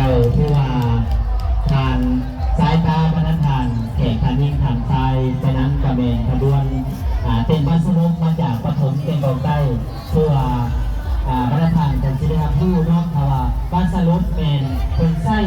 ເອີ ຄືວ່າທ່ານສາຍຕາບັນດາທ່ານແຂກທ່ານຍິງທ່ານຊາຍ ສະນັ້ນກະແມ່ນຂະບວນ ອ່າ ເຕັ້ນບັດສະຫຼຸບມາຈາກປະຖົມແກ່ນກອງໃຕ້ ຄືວ່າ ອ່າ ບັນດາທ່ານກໍຊິໄດ້ຮັບຮູ້ເນາະ ຖ້າວ່າບັດສະຫຼຸບແມ່ນເພິ່ນໃຊ້